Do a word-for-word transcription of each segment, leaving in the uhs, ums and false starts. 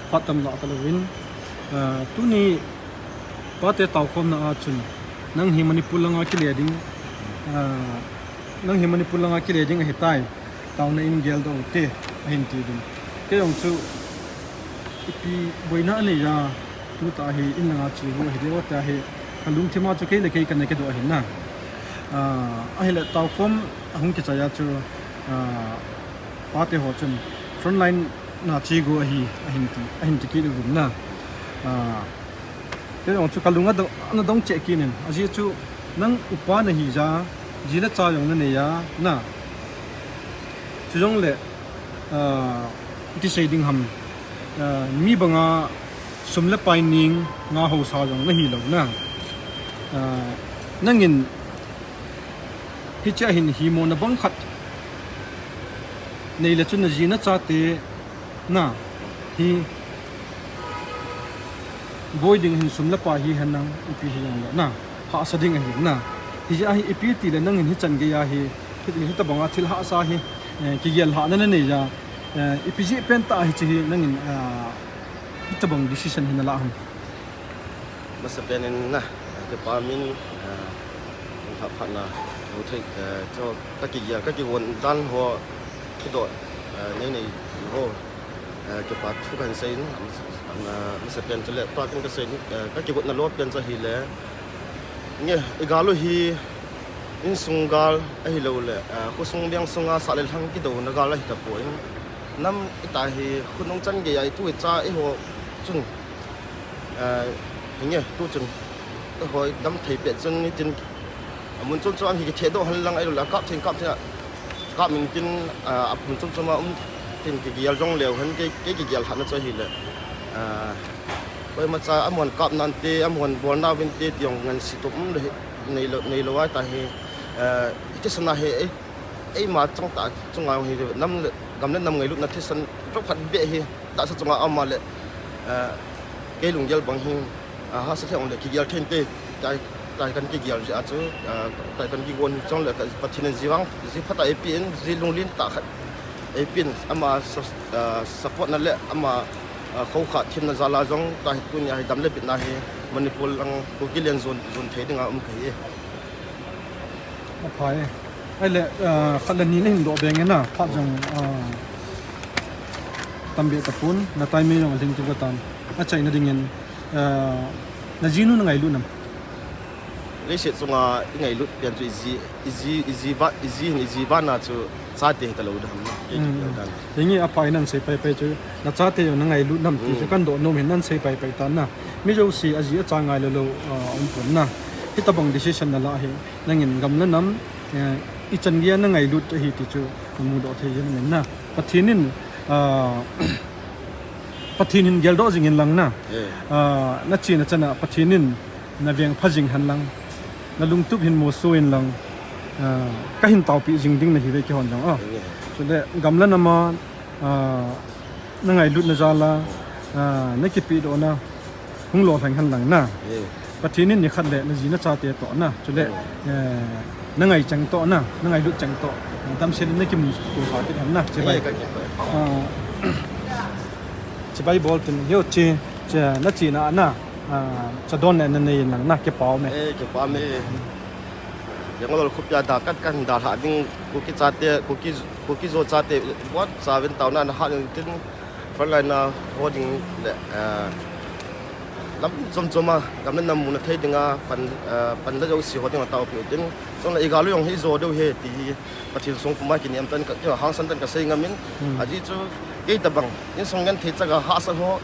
Phat tam lah kalouvin, ah, tuni pate taokhomna a chun, nang hi Manipur langa kile ding, ah, nang hi Manipur langa kile ding ahitai, taona in geldoh ute, ahin ti ding. Kei jong chu, ipi boina anei a, tuta hi in langa che u ahi diu tia hi, kalungthim a chu kei le kei kana kidoh ahin na. Ah, ahile taokhom ahung kichai a chu, ah, pate ho chun frontline na che u ahi, ahin ti, ahin ti kit uvin na. Ah, kei jong chu kalung adong, ana dong cheh kit in. Ajeh chu nang upa nahi a, ji le cha jong nanei a, na. Chujongle, ah, iti sei ding ham, ah, mi banga sum le pai neng nga hausa jong nahi lou na. Ah, nangin hichea hin himona bang khat nei le chun naji nachate na hi boi ding hin sum le pai hihen lang ipi hijongle na, hahsa ding ahi na. Hijeh a hi ipi tile nangin hichan geiya hi, hi, hitabanga thil hahsa hi, eh, kigel lhahna nanei a, eh, ipi jeh pentah hiche hi nangin, ah, hitabang decision hi nalah ham? Masapen in na, kipa min, ah, lhah phatna, ho thei, eh, chu kakigel, kakivon dan ho, kidoh, eh, nei nei ho, eh, kipa thu kahin seiyin, am, am, ah, masapen chule, tua kin kaseiyin, eh, kakigotna lou pen chu ahile, nge, i gal u hi, insung gal ahiloule, ah, khosung veng sunga sah le lhang kidouna gal ahitapon, nam ita hi khonung chan geiya itu icha eiho chun, ah, hinge, tu chun, eiho damthei pet chun nitin, amun chom chom a hi kithehdoh hen lang ahiloule, akap thei, kap thei a, kap min tin, ah, amun chom chom a um tin kigel jongleu hen, kei, kei kigel lhahna chu ahile, ah, koimacha amahon kap nante, amahon bol nauvinte ti jong ngansi tup um le neilou, neilou ahitai, eh, ithisana hi, ei, eima changtah chunga jong hi nam le, gam le nam ngailutna thisan chomkhat beh hi tahsa chunga ama le, eh, kei lunggel bang hi, ah, hahsa thei jongle kigel theinte, tai, tai kan kigel jeh a chu, ah, tai kan kigon jongle ka Pathen in ji vang, ji phatah eipeh in, ji lunglen tah khat eipeh in, ama su-, ah, support na le ama, ah, khoukhah themna jal a jong, tahi tunia hi dam le bitna hi Manipur lang Kuki len jon, jon thei dinga um kahi e. Aphai e. Ahile, ah, khat le ni nahin doh beng e na, phat jong, ah, tam beh tapon, na time jong alhing kit tan. Achaina dingin, ah, najinu nangailut nam? Leiset chunga ingailut pen chu iji, iji, iji va, iji hin iji vana chu chate hitalou ding ham, kei kiti dan. Hinge aphai, nahin sei paipai chu, nachate jong nangailut nam ti chu kahin doh nom hin, nahin sei paipai tan na. Mi jouse aji acha ngailou lou, ah, umpon na. Hitabang decision nalah hi, nangin gam le nam, eh, ichan geiya nangailut ahi ti chu namudoh thei jeng in na. Pathen in, ah, Pathen hin geldoh jing in lang na. Ah, nachena chana Pathen in naveng pha jing hen lang, nalungtup hin moso in lang, ah, kahin taopeh jing ding nahiuve keihon jong, ah. Chule gam le nam a, ah, nangailutna jal a, ah, nakipehdohna hung lolhing hen lang na. Pathen in nikhat le naji nachate toh na, chule, eh, nangai cheng toh na, nangailut cheng toh, damsel in nakimuto kha kit hen na, chibai. Ah, chibai bol tin, hiche, nachena a na, ah, chadon le nanei in lang na, kipa um e. Eh, kipa um e. Yangon lolkhupia da kat kan dalhah ding, Kuki chate, Kuki, Kuki-Zo chate, buat chauvin taona nahat in tin, frontline a ho ding le, ah, lam chom chom a, gam le nam muna thei dinga pan, ah, pan la jouse ho dinga taopeh u tin, chule i gal u jong hi ijo diu ahi ti hi Pathen sung puma kinem tan ka, kihangsan tan kasei ngam in, ajeh chu kei tabang insung genthei chaga hahsa ho,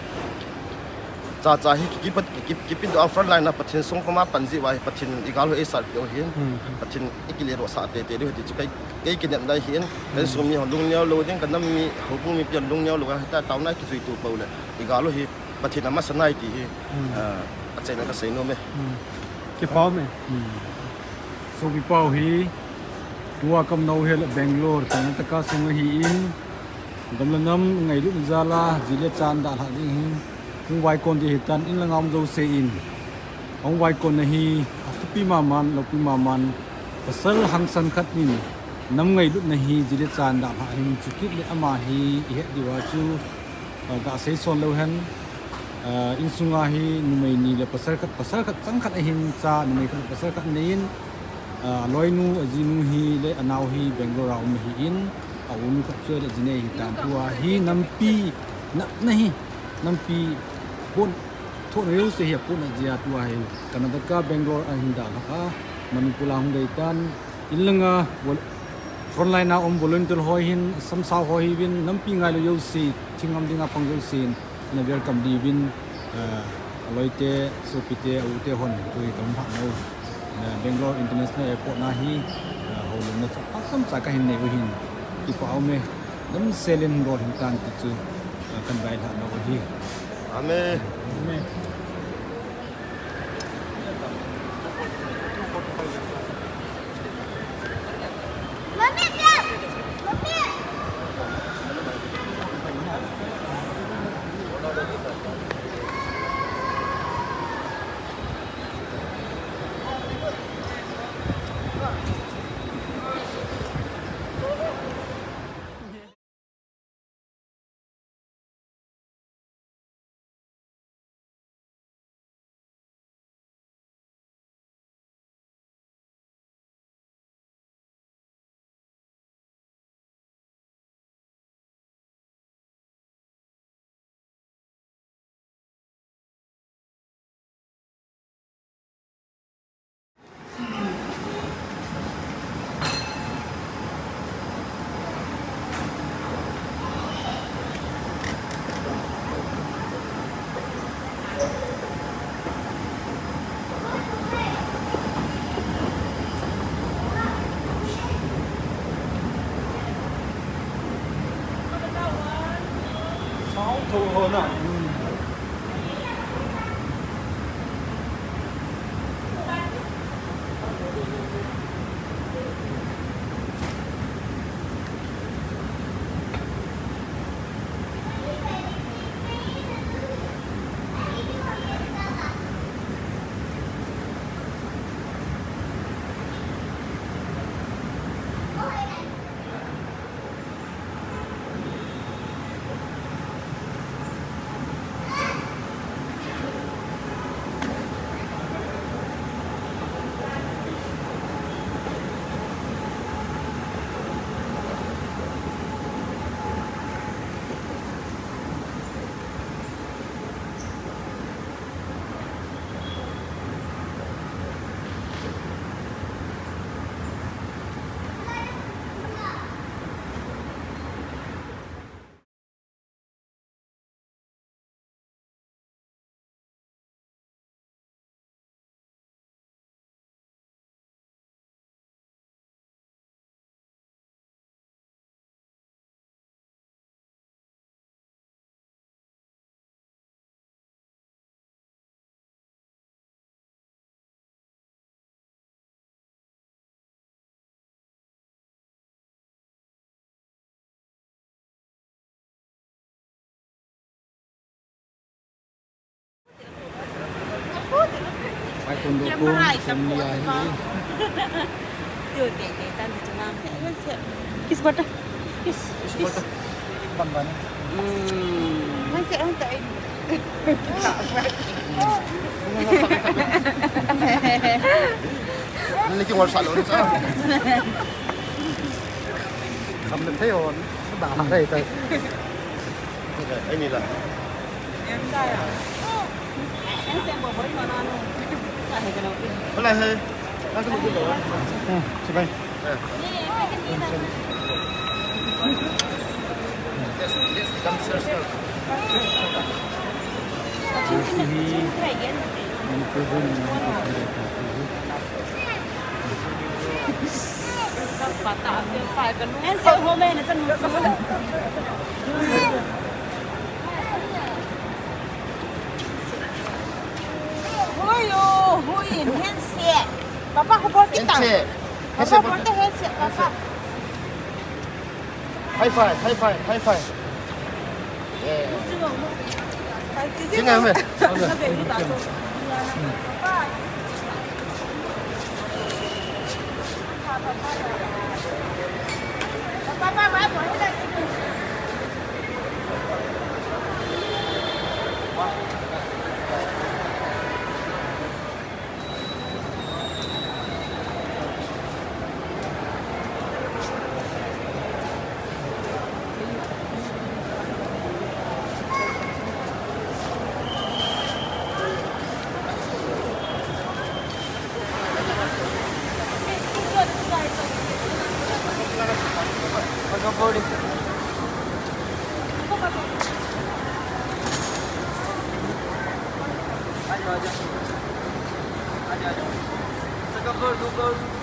chacha hi ki, ki, ki, ki, kipedoh a frontline a Pathen sung puma pan jeh uva hi Pathen in i gal u eisatpeh u ahin, Pathen in ikiledohsah teitei diu ahi ti chu kei, kei kinepna ahin, ka insung mi ho lungneo lou ding, ka nam mi, houbung mipi ho lungneo lou a, hita taona kijui tu pou le, i gal u hi Pathen amasa nai ti hi, ah, achaina kasei nom e. Kipa um e. Sopi pau hi, tua kaum nau hi le Bangalore, Karnataka sung ahin, gam le nam ngailutna jal a, ji le cha dalhah ding hi, hung vaikon ding ahitan, in langa um jouse in, hung vaikon na hi, athupi maman, loupi maman, pasal hangsan khat in, nam ngailutna hi, ji le cha dalhah hin, chukit le ama hi, ihet diuva chu, Ah, gasei son lou hen. Ah, insunga hi numei ni le pasal khat, pasal khat chang khat ahin, cha numei khat le pasal khat anei in, ah, aloinu, ajinu hi le anao hi Bangalore a um ahin, aunu khat chu le ajinei ahitan, tua hi nampi natna hi, nampi pon, thona jouse hi apon ajia tua hi Karnataka, Bangalore ahin dalha a, Manipur a hung dei tan, inlanga vol-, frontline a um volunteer ho hin, samsao ho hiuvin, nampi ngailou jouse, thingnoi dinga pang jousen, ana welcome diuvin, eh, aloite, sopite, aute hon, tui kaum phat nau, eh, Bangalore International Airport na hi, eh, houlimna chomcha kahin nei u ahin, kipah aume, damsel in bol hih un ti chu, eh, kahin vailhah nau ahi. Amen. Amen. Mai kun do kun, kun ni ahi. Kiss bata. Kiss. Kiss bata. Ban ban. Hmm. Mai se ang tai. Lagi wal salon sa. Kam nem tayo. Ba, ba, tayo, tayo. Ay, nila. Wala, hey. Hmm, sabay. Who you? Who in? Handshake. Papa, who brought it down? Handshake. Papa, handshake, brought the handshake, Papa. High five, high five, high five. Yeah. Sing, Ahmed. Second floor, two floor.